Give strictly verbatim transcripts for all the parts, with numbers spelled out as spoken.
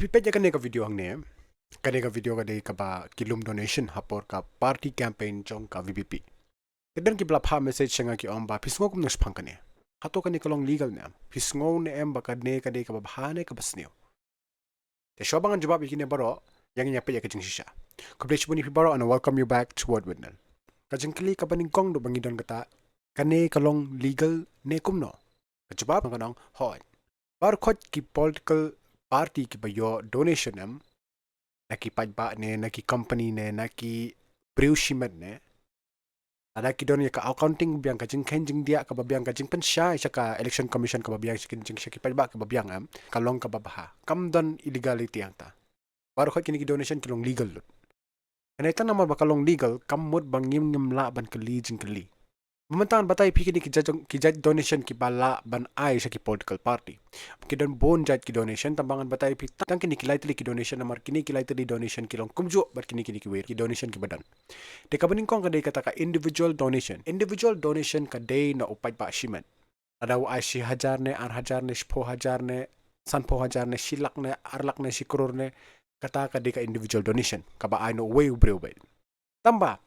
Phi peit ïa kane ka video hangne. Kane ka video ka dei kaba ki lum donation ha por ka party campaign jong ka V P P. Te don kiba la phah message sha nga ki ong ba phi sngew kumno shaphang kane. Hato kane ka long legal ne em? Phi sngew ne em ba kane ka dei kaba bha ne kaba sniew? Te shuwa ba ngan jubab ïa kine baroh, ïa ngin ïa peit ïa ka jingshisha. Khublei shibun ïa phi baroh and welcome you back to Word with Nel. Ka jingkylli kaba nyngkong duh ba ngi don kata, kane ka long legal ne kumno? Ka jubab ka long hooid. Baroh khoit ki political party kiba ïoh donation em, na ki paidbah ne, na ki company ne, na ki briew shimet ne, lada ki don ïa ka accounting biang, ka jingkheiñ jingdiah kaba biang, ka jingpynshai sha ka Election Commission kaba biang, sha ki jing, sha ki paidbah kaba biang em, ka long kaba bha. Kam don illegality hangta. Baroh khoit kine ki donation ki long legal lut. Hynrei tang namar ba ka long legal, kam mut ba ngim, ngim lah ban kylli jingkylli. Mynta ngan batai ïa phi kine ki jait, ki jait donation kiba lah ban ai sha ki political party. Ki don bun jait ki donation, tang ba ngan batai ïa phi tang kine ki lai tylli ki donation, namar kine ki lai tylli donation ki long kumjuh bad kine, kine kiwei ki donation kiba don. Te kaba nyngkong ka dei kata ka individual donation. Individual donation ka dei na u paidbah shimet. Lada u ai shi hajar ne, ar hajar ne, shiphew hajar ne, sanphew hajar ne, shi lak ne, ar lak ne, shi klur ne, kata ka dei ka individual donation, kaba ai na uwei u briew beit. Tangba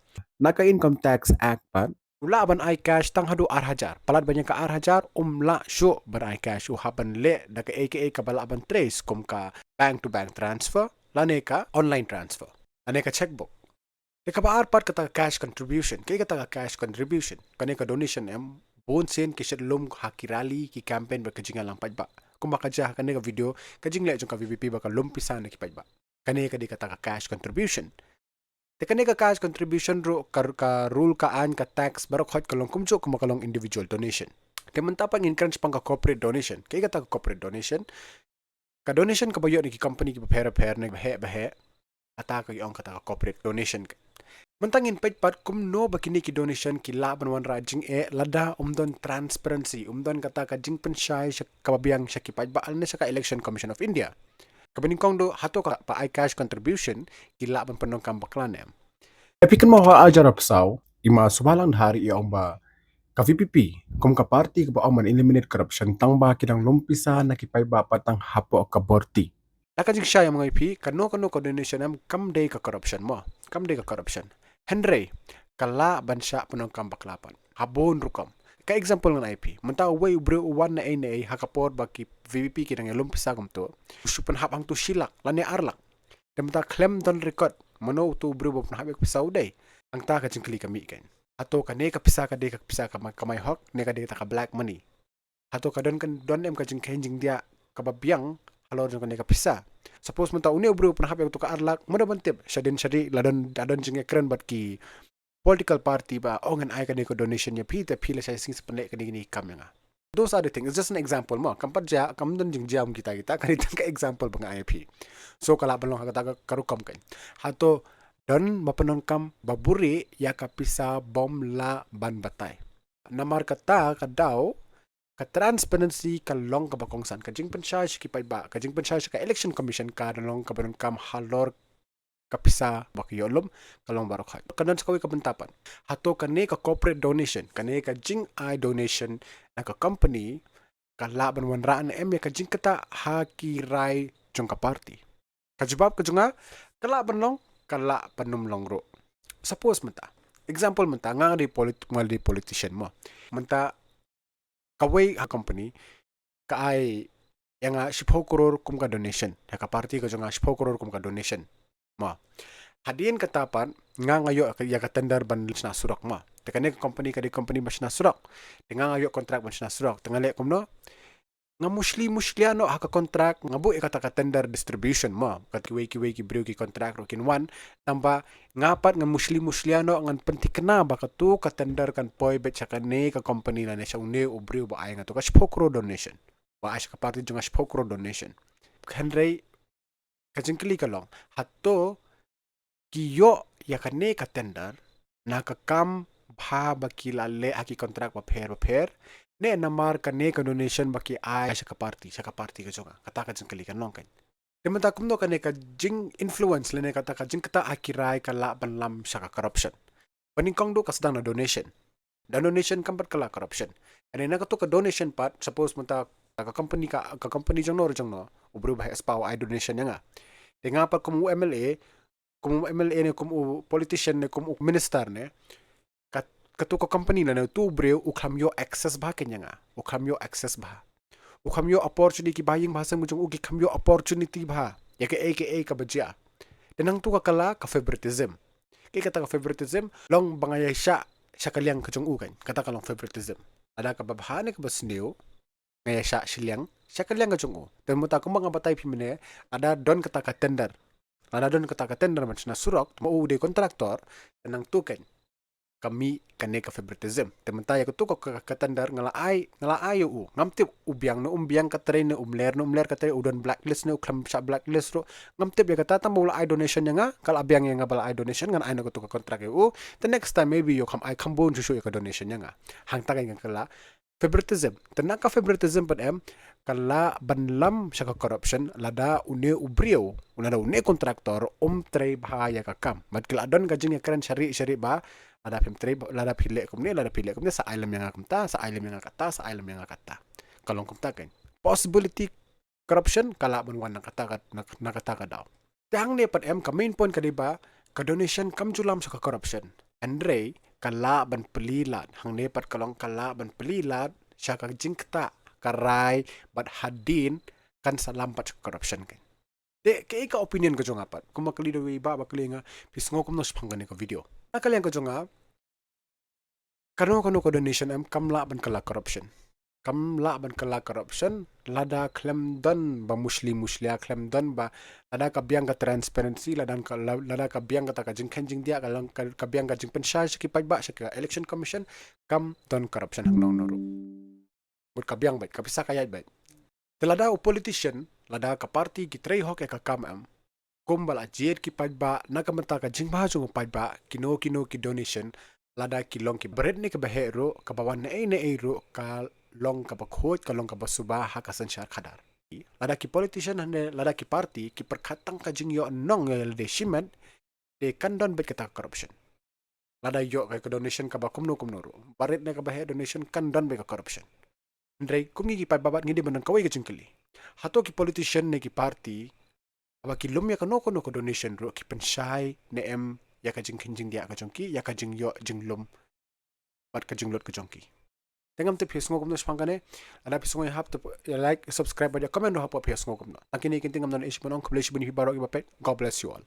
na ka Income Tax Act pat, u lah ban ai cash tang haduh ar hajar. Palat ban ïa ka ar hajar, um lah shuh ban ai cash, u hap ban leh da kaei kaei kaba lah ban trace, kum ka bank to bank transfer, lane ka online transfer, lane ka checkbook. Te kaba ar pat kata ka cash contribution. Kaei kata ka cash contribution? Kane ka donation em, bun sien ki shait lum ha ki rally, ki campaign bad ka jingïalang paidbah. Kumba ka jia ha kane ka video, ka jingleh jong ka V P P ba ka lum pisa na ki paidbah. Kane ka dei kata ka cash contribution. Te kane ka cash contribution ruh ka, ka rule, ka aiñ, ka tax baroh khoit ka long kumjuh kumba ka long individual donation. Te mynta pat ngin kren shaphang ka corporate donation. Kaei kata ka corporate donation? Ka donation kaba ïoh na ki company kiba pher pher ne baheh baheh, kata ka ïong kata ka corporate donation. Mynta ngin peit pat kumno ba kine ki donation ki lah ban wanrah jingeh lada um don transparency, um don kata ka jingpynshai sha kaba biang sha ki paidbah lane sha ka Election Commission of India. Kaba nyngkong duh, hato kaba ai cash contribution ki lah ban pyndonkam bakla ne em? Ïa phi kynmaw ha ar hajar arphew saw, i Ma Shubalang Dhar i ong ba ka V P P kum ka party kaba ong ban eliminate corruption, tangba ki dang lum pisa na ki paidbah pat tang hapoh ka borti. Da ka jingshai ïa ma nga ïa phi, kano kano ka donation em, kam dei ka corruption mo, kam dei ka corruption. Hynrei ka lah ban shah pyndonkam bakla pat ha bun rukom. Ka example ngan ai ïa phi, mynta uwei u briew u wan na ei na ei ha ka por ba ki V P P ki dang ïalum pisa kumto, u shu pynhap hangto shi lak lane ar lak. Te mynta khlem don record mano uto u briew ba pynhap ïa ka pisa u dei. Hangta ka jingkylli ka mih kein. Hato kane ka pisa ka dei ka pisa ka ma-, kamai hok ne ka dei kata ka black money? Hato ka don, ka don em ka jingkheiñ jingdiah kaba biang halor jong kane ka pisa? Suppose mynta une u briew u pynhap ïa kato ka ar lak, mano ban tip? Shadien shadien la don, la don jingïakren bad ki political party ba, oh, ngan ai kane ka donation ïa phi, te phi lashai sngi sa pynleh kane kane ka kam ïa nga. Those are the things. It's just an example mo. Kam pat jia, kam don jingjia kum kita kita, ka dei tang ka example ba nga ai ïa phi. So ka lah ban long ha kata ka, ka rukom kein. Hato don ba pyndonkam ba buhrieh ïa ka pisa bym lah ban batai? Namar kata ka daw ka transparency ka long kaba kongsan, ka jingpynshai sha ki paidbah, ka jingpynshai sha ka Election Commission ka long kaba donkam halor ka pisa ba ka ïoh lum, ka long baroh khoit. Ka don sa kawei ka bynta pat. Hato kane ka corporate donation, kane ka jingai donation na ka company, ka lah ban wanrah ne em ïa ka jingktah ha ki rai jong ka party? Ka jubab ka jong nga, ka lah ban long, ka lah ban ym long ruh. Suppose mynta, example mynta, nga dei polit-, nga dei politician mo. Mynta kawei ha company ka ai ïa nga shiphew klur kum ka donation, ïa ka party ka jong nga shiphew klur kum ka donation mo. Hadien kata pat nga, nga ïoh ïa ka tender ban shna surok mo. Te kane ka company ka dei company ba shna surok. Te nga, nga ïoh contract ban shna surok. Te nga leh kumno? Nga mushli mushlia noh ha ka contract, nga buh ïa kata ka tender distribution mo. Kat kiwei kiwei ki briew ki contract ruh kin wan. Tangba nga pat nga mushli mushlia noh, ngan pynthikna ba kato ka tender kan poi beit sha kane ka company lane sha une u briew ba ai nga to ka shiphew klur donation, ba ai sha ka party jong nga shiphew klur donation. Hynrei ka jingkylli ka long, hato ki ïoh ïa kane ka tender na ka kam bha ba ki la leh ha ki contract bapher bapher, ne namar kane ka donation ba ki ai sha ka party, sha ka party ka jong nga? Kata ka jingkylli kan long kein. Te mynta kumno kane ka jing influence lane kata ka jingktah ha ki rai ka lah ban lam sha ka corruption? Ba nyngkong duh ka sdang na donation. Da donation kam pat ka lah corruption. Ane na kato ka donation pat, suppose mynta ka company ka, ka company jong no jong no, u briew ba heh spah u ai donation ïa nga. Te nga pat kum u M L A, kum u M L A ne kum u politician ne kum u minister ne, kat, katu ka company lane utu u briew u khlem ïoh access bha kein ïa nga. U khlem ïoh access bha. U khlem ïoh opportunity, ki bahaïing bahasem ki jong u ki khlem ïoh opportunity bha ïa kaei kaei kaba jia. Te nangtu ka kylla ka favoritism. Kaei kata ka favoritism? Long ba nga ïaishah sha ka liang ka jong u kein. Kata ka long favoritism. Lada kaba bha ne kaba sniew, nga ïaishah shiliang sha ka liang ka jong u. Te mynta kumba nga batai phi mynne, lada don kata ka tender, lada don kata ka tender ban shna surok, te ma u dei contractor, te nangtu kein ka mih kane ka favoritism. Te mynta ïa katu ka, ka, ka tender nga la ai, nga la ai ïa u. Ngam tip u biang ne um biang ka trei ne um ler ne um ler ka trei, u don blacklist ne u khlem shah blacklist ruh. Ngam tip ïa kata, tang ba u la ai donation ïa nga, ka la biang ïa nga ba la ai donation, ngan ai noh katu ka contract ïa u. Te next time maybe u kham ai kham bun shuh shuh ïa ka donation ïa nga. Hangta kein ka kylla favoritism. Te na ka favoritism pat em, ka lah ban lam sha ka corruption lada une u briew, lada une contractor um trei bha ïa ka kam. Bad ki la don ka jingïakren sharieh sharieh ba, lada phim trei, lada phi leh kumne, lada phi leh kumne, sa ai lem ïa nga kumta, sa ai lem ïa nga kata, sa ai lem ïa nga kata. Ka long kumta kein. Possibility corruption ka lah ban wan na kata ka, na, na kata ka daw. Te hangne pat em, ka main point ka dei ba ka donation kam ju lam sha ka corruption. Hynrei ka lah ban plie lad, hangne pat ka long ka lah ban plie lad sha ka jingktah ka rai bad hadien kan sa lam pat sha ka corruption kein. Te kaei ka opinion ka jong nga pat? Kumba kylli da uwei u bah ba kylli ïa nga, phi sngew kumno shaphang kane ka video? Na ka liang ka jong nga, kano kano ka donation em kam lah ban kylla corruption. Kam lah ban kylla corruption lada khlem don ba mushli mushlia, khlem don ba, lada ka biang ka transparency, lada ka, la-, lada ka biang kata ka jingkheiñ jingdiah, ka long, ka, ka biang ka jingpynshai sha ki paidbah, sha ka Election Commission, kam don corruption hangno hangno ruh. Mut ka biang beit, ka pisa ka ïaid beit. Te lada u politician, lada ka party ki trei hok ïa ka kam em, kumba la jied ki paidbah, na ka bynta ka jingbha jong u paidbah, kino kino ki donation, lada ki long kiba rit ne kiba heh ruh, kaba wan naei naei ruh, ka long kaba khuid, ka long kaba suba ha ka synshar khadar. Lada ki politician ne lada ki party ki pyrkhat tang ka jingïoh nong ïa lade shimet, te kan don beit kata ka corruption. Lada ïoh ka, ka donation kaba kumno kumno ruh, ba rit ne kaba heh donation, kan don beit ka corruption. Hynrei kum ngi ki paidbah pat ngi dei ban don kawei ka jingkylli. Hato ki politician ne ki party, haba ki lum ïa kano kano ka donation ruh, ki pynshai ne em ïa ka jingkheiñ jingdiah ka jong ki, ïa ka jingïoh jinglum bad ka jinglut ka jong ki? Te ngam tip phi sngew kumno shaphang kane. Lada phi sngew ïahap, te ïa like, subscribe bad ïa comment ruh hapoh phi sngew kumno. Tang kine ki ktien ngam don ei shuh ban ong, khublei shibun ïa phi baroh kiba peit. God bless you all.